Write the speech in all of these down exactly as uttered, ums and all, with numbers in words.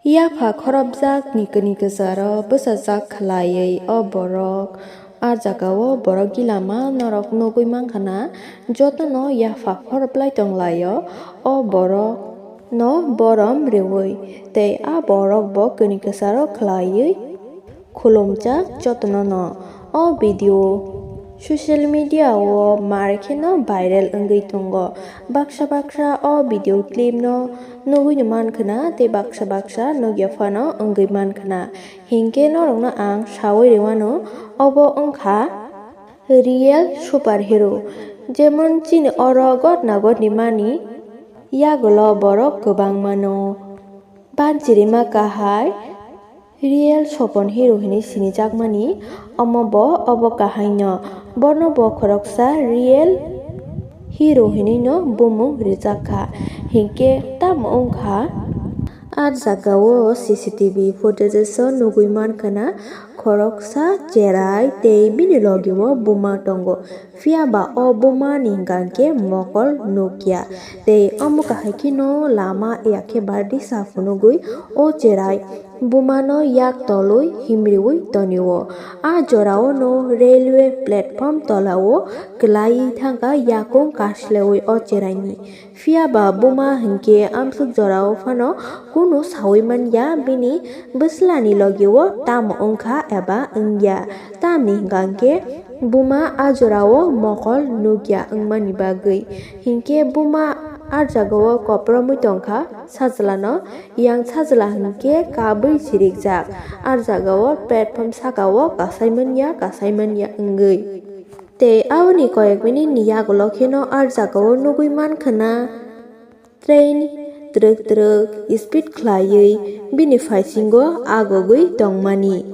Yapha khorobjakni kini kwcharo bwsajak khlaiwi o borok. A jagao borok gilama norok nugwi mankha na, jotono yapha khoroplai tonglaio o borokno borom rwui, tei a borokbo kini kwcharo khlaiwi khulumjak jotono no. O video social media o mar kheno viral wngwi tongo. Baksa baksa o video clip no nugwi no mankha na, tei baksa baksa nugya phano wngwi mankha na. Hinkhe norokno ang sawi rwmano, obo wngkha real super hero. Jemon chini oro gotna gotni mani yagulo borok kwbangma no banchirima kahai real super hero hinwi sinijakmani, omo bo obo kahaino. Bono bo khoroksa real hero hinwi no bumung rijak kha. Hinkhe tamo wngkha? A jagao C C T V footage o nugwi mankha na, khoroksa cherai tei bini logi o buma tongo. Phiya ba o buma ni hwnkha khe mokol nukya. Tei omo kahai kheno lama ya khe bardi sa phunugwi o cherai buma no yak tolwi himriwi tonio. A jora o no railway platform tola o kwlaiwi thangkha yakung kaslewi o cherai ni. Phiya ba buma hinkhe amsuk jora o phano kunu sawi manya bini bwsla ni logi o tamo wngkha eba wngya. Tamni hwnkha khe buma a jora o mokol nukya wngmani bagwi. Hinkhe buma a jaga o kopromwi tongkha sajla no, yang sajla hinkhe kabwi chirikjak. A jaga o platform saka o kasai manya, kasai manya wngwi. Tei aboni koyek minute ni yagulo kheno a jaga o nugwi mankha na train twrwk twrwk speed khlaiwi bini phaisingo agogwi tongmani.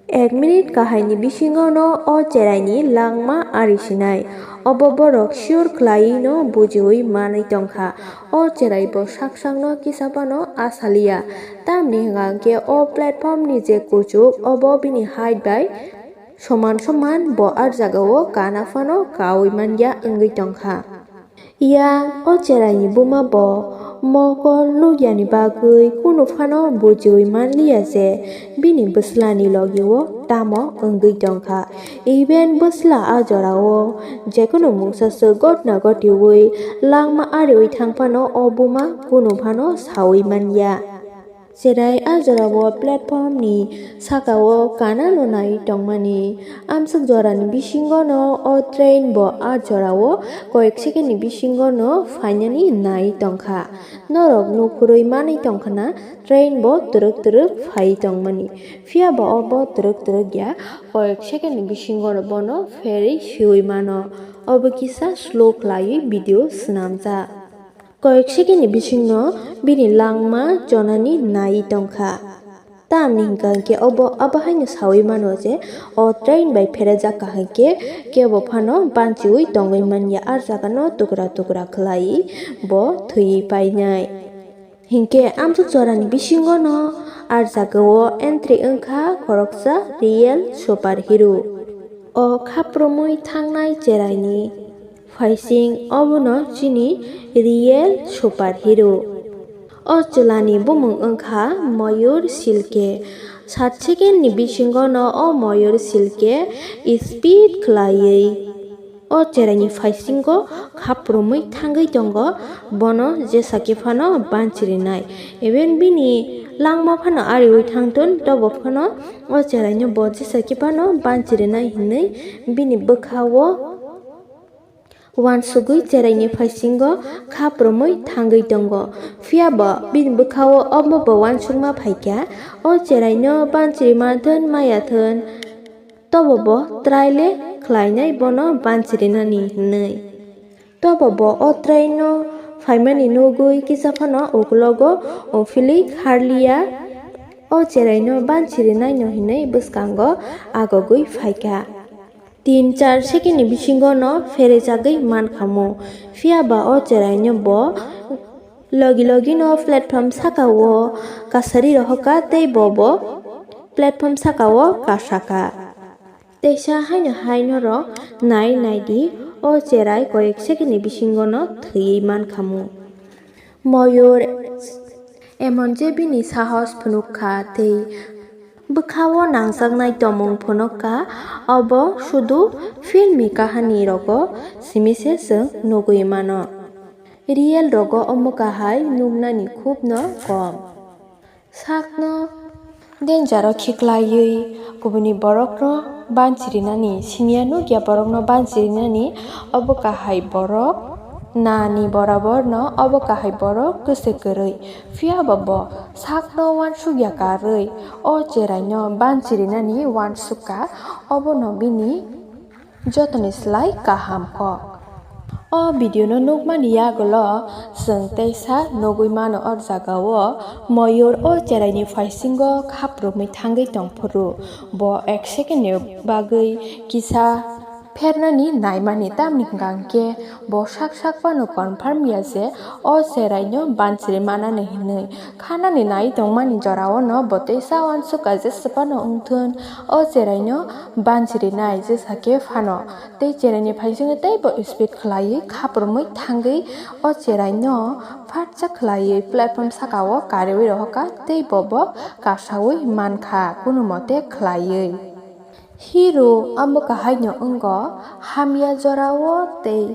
Ek minute kahai ni bisingo no o cherai ni langma ari sinai. Obo borok sure khlaiwi no bujiwi manwi tongkha. O cherai bo sak sak no kisa phano asaliya. Tamni hwnkha khe o platform ni je kuchuk obo bini height bai soman soman, bo a jaga o kana phano kaui manya wngwi tongkha. Yang o cherai ni buma bo mokol nukya ni bagwi kunu phano bujiui manliya je bini bwsla ni logi o tamo wngwi tongkha. Even bwsla a jora o jekunu mungsa swk gotna gotiui langma ariui thang phano o buma kunu phano saui manya. Cherai a jora o platform ni saka o kana no nai tongmani. Amsuk jora ni bisingo no o train bo a jora o koyek second ni bisingo no phainani nai tongkha. Norok nukhurui manwi tongkha na train bo twrwk twrwk phai tongmani. Phiya ba obo twrwk twrwk ya, koyek second ni bisingo no bono pherwi siui mano. Obo kisa slow khlaiwi video swnamjak. Koyek second ni bisingno bini langma chonani nai tongkha. Tamni hwnkha hwnkhe obo abo haino saui mano je o train bai pherejak kahai khe kebo phano banchiui tongwi manya, a jagano tukra tukra khlai bo thwiwi painai. Hinkhe amsuk jorani bisingono a jagao entry wngkha khoroksa real super hero. O khaprumwi thangnai cheraini phaising obono chini real super hero. O chwlani bumung wngkha Moyur Silke. Sat second ni bisingono o Moyur Silke speed khlaiwi o cheraini phaisingo khaprumwi thangwi tongo, bono jesa khe phano banchirinai. Even bini langma phano ariui thangthun, tobo phano o cheraino bo jesa khe phano banchirinai hinwi bini bwkha-o uansugwi cheraini phaisingo khaprumwi thangwi tongo. Phiya bo bini bwkha-o omo bo uansukma phaikha, o cheraino banchiri manthun maya thun, tobo bo try le khlainai bono banchirinani hinwi. Tobo bo o traino phaimani nugwi kisa phano ukulogo uphilwi kharliya, o cheraino banchirinaino hinwi bwskango agogwi phaikha. Tin char second ni bisingono pherejagwi mankhamu. Phiya ba o cheraino bo logi logino platform sakao kasari rohorkha tei bo bo platform sakao kasakha. Teisa haino hai norok nai naidi, o cherai koyek second ni bisingono thwiwi mankhamu. Moyur Emon je bini sahos phunuk kha tei bwkhao nangjaknai tongmung phunuk kha, obo sudu filmi kahani rogo simi se chwng nugwi mano. Real rogo omo kahai nuknani khub no kom. Sakno danger o khiklaiwi kubuni borokno banchirinani, siniya nukya borokno banchirinani obo kahai borok nani borabor no obo kahai borok kwswk kwrwi. Phiya bo bo sakno uansukya karwi o cheraino banchirinani uansukha, obono bini jotoni slai kaham kok. O video no nukmani yagulo chwng teisa nugwi mano, o jagao Moyur o cheraini phaisingo khaprumwi thangwi tongphuru. Bo ek second ni bagwi kisa phernani naimani, tamni hwnkha hwnkhe bo sak sak phano confirm ya je o cheraino banchiri manani hinwi. Khanani nai tongmani jorao no bo teisa uansukha je swphano wngthun o cheraino banchirinai jesa khe phano. Tei cheraini phaisingo teibo speed khlaiwi khaprumwi thangwi o cheraino phatsa khlaiwi platform sakao kariwi rohorkha tei bo bo kasawi mankha kunumote khlaiwi. Hero amo kahaino wngo hamya jorao tei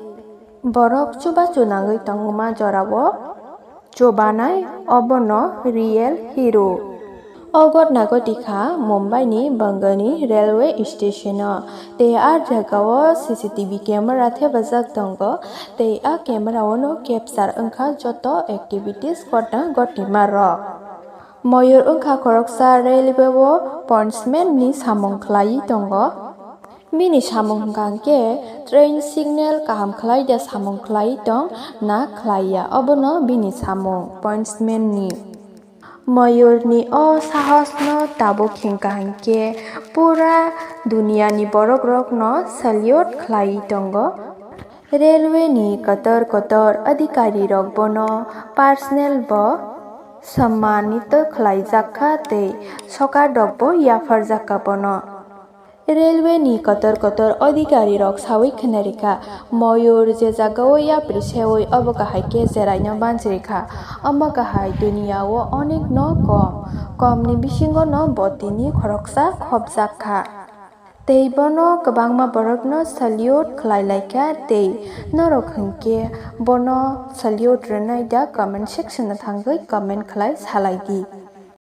borok chubachu nangwi tongma jorao chubanai, obono real hero. O gotna goti kha Mumbai ni Bangani railway station o, tei a jagao C C T V camera thepajak tongo, tei a camera o no capture wngkha joto activities gotna gotima rok. Moyur wngkha khoroksa railway o policeman ni samung khlaiwi tongo. Bini samung hwnkha hwnkhe train signal kaham khlai da samung khlai tong na khlai ya, obono bini samung policeman ni. Moyur ni o sahos no tabuk hwnkha hwnkhe pura duniya ni borok rok no salute khlai tongo. Railway ni kotor kotor adhikari rok bono personal bo sammanito khlaijak kha tei sokar rok bo yapharjak kha bono. Railway ni kotor kotor adhikari rok sawi khna rikha, Moyur je jagao yapri sewi obo kahai khe cheraino banchirikha, omo kahai duniyao onek no kom, kom ni bisingo no bo tini khoroksa khopjak kha. Tei bono kwbangma borokno salute khlai laikha tei norok hwnkhe bono salute rwnai da comment section o thangwi comment khlai salai di.